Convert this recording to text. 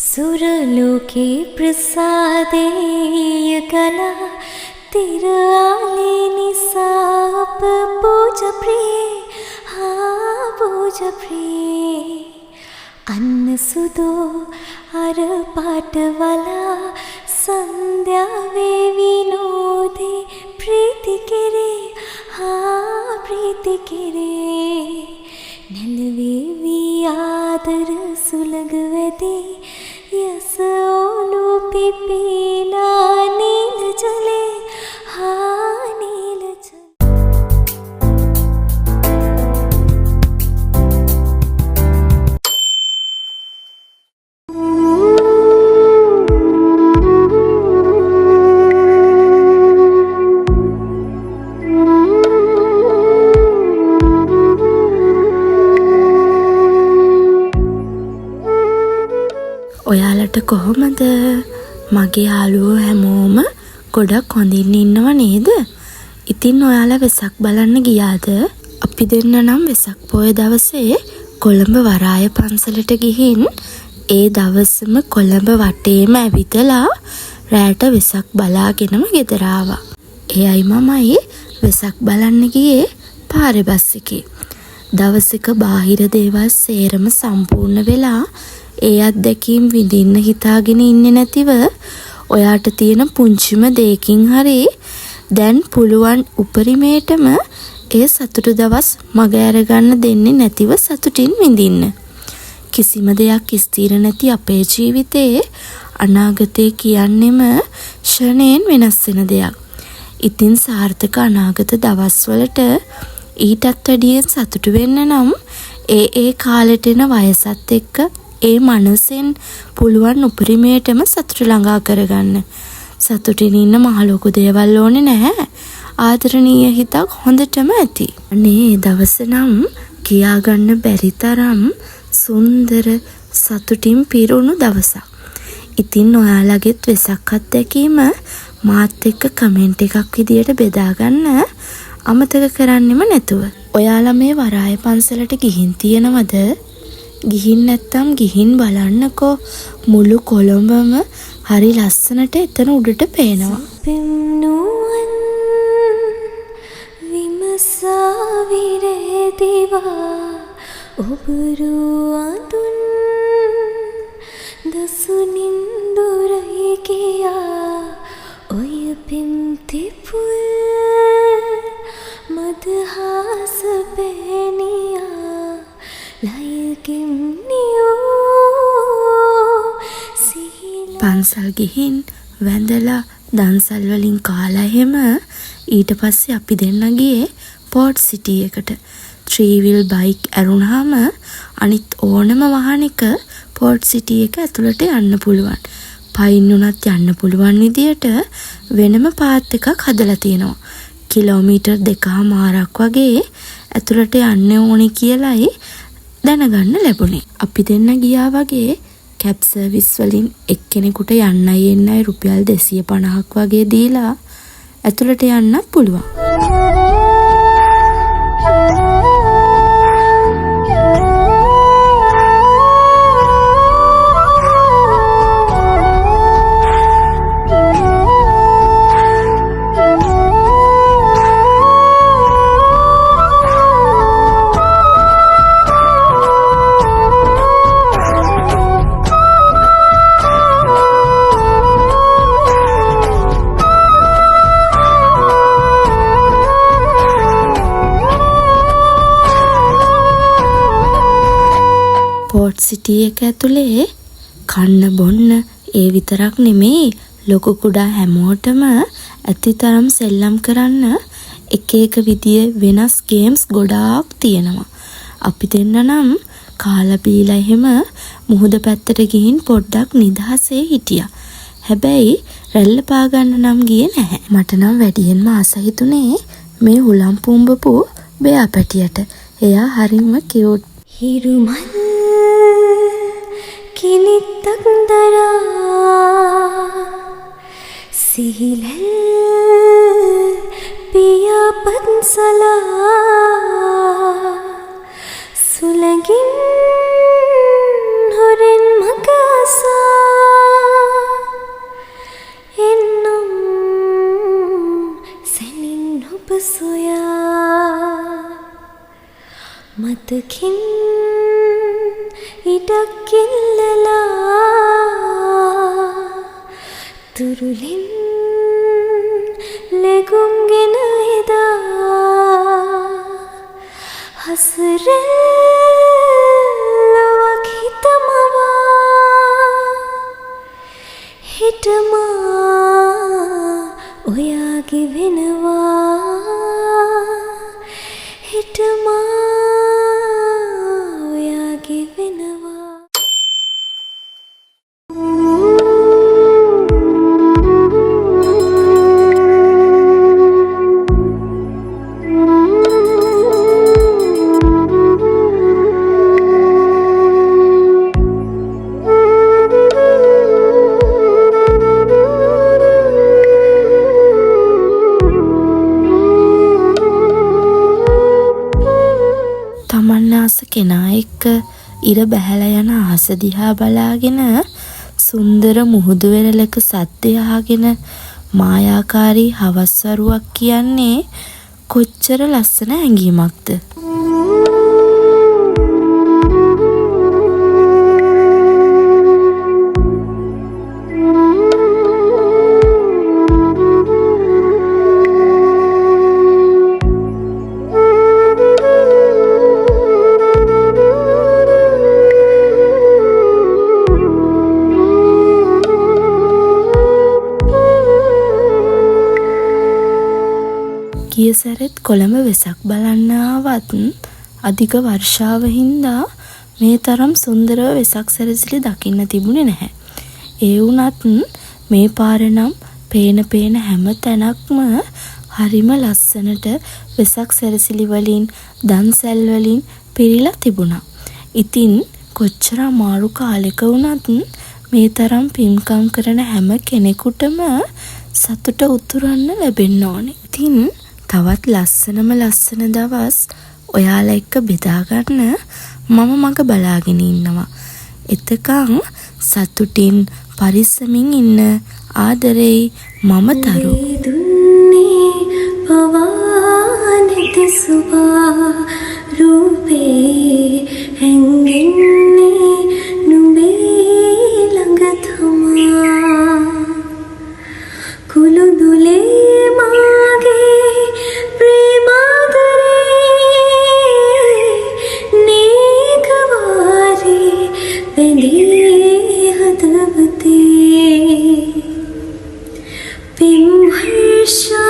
සුරලෝකේ ප්‍රසාදේය කලා තිරආලේ නිසා අප පූජ ප්‍රියේ හා පූජ ප්‍රියේ අන්න සුදෝ අර පාටවලා සන්ධ්‍යාවේ විනෝදේ ප්‍රීති කෙරේ හා ප්‍රීති කෙරේ නැලවේ වී ආදර සුළඟ වැදී යස ඕලු පිපිලා නීල ජලේ හා නීල ජලේ. ඔයාලට කොහොමද? මගේ යාළුවෝ හැමෝම ගොඩක් හොඳින් ඉන්නව නේද? ඉතින් ඔයාලා වෙසක් බලන්න ගියාද? අපි දෙන්න නම් වෙසක් පෝය දවසේ කොළඹ වරාය පන්සලට ගිහින් ඒ දවසම කොළඹ වටේම ඇවිදලා රෑට වෙසක් බලාගෙනම ගෙදර ආවා. එයයි මමයි වෙසක් බලන්න ගියේ පාරේ බස් එකේ. දවසක බාහිර දේවල් සේරම සම්පූර්ණ වෙලා ඒ අත්දැකීම් විඳින්න හිතාගෙන ඉන්නේ නැතිව ඔයාට තියෙන පුංචිම දෙයකින් හරි දැන් පුළුවන් උපරිමයටම ඒ සතුටු දවස් මග ඇරගන්න දෙන්නේ නැතිව සතුටින් විඳින්න. කිසිම දෙයක් ස්ථිර නැති අපේ ජීවිතේ අනාගතය කියන්නෙම ක්ෂණයෙන් වෙනස් වෙන දෙයක්. ඉතින් සාර්ථක අනාගත දවස්වලට ඊටත් වැඩියෙන් සතුටු වෙන්න නම් ඒ ඒ කාලෙට එන වයසත් එක්ක ඒ මනසෙන් පුළුවන් උපරිමයටම සතුට ළඟා කරගන්න. සතුටින් ඉන්න මහ ලොකු දේවල් ඕනේ නැහැ. ආදරණීය හිතක් හොඳටම ඇති. අනේ ඒ දවස නම් කියාගන්න බැරි තරම් සුන්දර සතුටින් පිරුණු දවසක්. ඉතින් ඔයාලගෙත් වෙසක් අත්දැකීම මාත් එක්ක කමෙන්ට් එකක් විදියට බෙදාගන්න අමතක කරන්නෙම නැතුව. ඔයාලා මේ වරාය පන්සලට ගිහින් තියෙනවද? ගිහින් නැත්තම් ගිහින් බලන්නකෝ. මුළු කොළඹම හරි ලස්සනට එතන උඩට පේනවා. පෙම්නුවන් විමසා විරේදිවා ඔබරු අඳුන් දසුනින් දුරයි කියා ඔය පෙම් තිපුල් මදහාස පෑනියා ලයකින් නියෝ සිහිලා. පන්සල් ගිහින් වැඳලා දන්සල් වලින් කාලා එහෙම ඊට පස්සේ අපි දෙන්න ගියේ පෝට් සිටි එකට. ත්‍රී වීල් බයික් ඇරුණාම අනිත් ඕනම වාහනයක පෝට් සිටි එක ඇතුළට යන්න පුළුවන්. පයින් වුණත් යන්න පුළුවන් විදියට වෙනම පාත් එකක් හදලා තියෙනවා. කිලෝමීටර් දෙකහමාරක් වගේ ඇතුළට යන්න ඕනේ කියලයි දැනගන්න ලැබුණේ. අපි දෙන්න ගියා වගේ කැබ් සර්විස් වලින් එක්කෙනෙකුට යන්නයි එන්නයි රුපියල් 250ක් වගේ දීලා ඇතුළට යන්නත් පුළුවන්. පෝට් සිටි එක ඇතුලේ කන්න බොන්න ඒ විතරක් නෙමෙයි, ලොකු කුඩා හැමෝටම ඇති තරම් සෙල්ලම් කරන්න එක එක විදියෙ වෙනස් ගේම්ස් ගොඩාක් තියෙනවා. අපි දෙන්න නම් කාලා බීලා එහෙම මුහුද පැත්තට ගිහින් පොඩ්ඩක් නිදහසේ හිටියා. හැබැයි රැල්ල පාගන්න නම් ගියේ නැහැ. මට නම් වැඩියෙන්ම ආස හිතුනේ මේ හුලම් පුම්බපු බෙයා පැටියට. එයා හරිම කියුට්. හිරුමල් කිනිත්තක් දරා සිහිලැල් පියාපත් සලා සුළඟින් හොරෙන් මග අසා දුකින් ඉඩක් ඉල්ලලා තුරුලින් ලෙගුම්ගෙන එදා හසරෙල් ලොවක් හිතමවා හෙට මා ඔයාගේ වෙනවා හෙට මා ඔයාගේ වෙනවා. තමන් ආස කෙනා එක්ක ඉර බැහැලා යන අහස දිහා බලාගෙන, සුන්දර මුහුදු වෙරළක සද්දය අහගෙන මායාකාරී හවස් වරුවක් කියන්නේ කොච්චර ලස්සන හැඟීමක්ද? ගිය සැරෙත් කොළඹ වෙසක් බලන්න ආවත් අධික වර්ෂාව හින්දා මේ තරම් සුන්දරව වෙසක් සැරසිලි දකින්න තිබුණේ නැහැ. ඒ වුණත් මේ පාර නම් පේන පේන හැම තැනක්ම හරිම ලස්සනට වෙසක් සැරසිලි වලින්, දන්සැල් වලින් පිරීලා තිබුණා. ඉතින් කොච්චර අමාරු කාලෙක වුණත් මේ තරම් පින්කම් කරන හැම කෙනෙකුටම සතුට උතුරන්න ලැබෙන්න ඕනේ. ඉතින් තවත් ලස්සනම ලස්සන දවස් ඔයාලා එක්ක බෙදාගන්න මම මග බලාගෙන ඉන්නවා. එතකන් සතුටින් පරිස්සමින් ඉන්න. ආදරෙයි. මම තරු. දුන්නේ පවා නැති සුභා රූපේ හැංගෙන්නේ නුඹේ ළඟ තමා කුළුඳුලේ මාගේ ප්‍රේමාදරේ නේකවාරේ බැඳී හදවතේ පෙම් වර්ෂාවේ.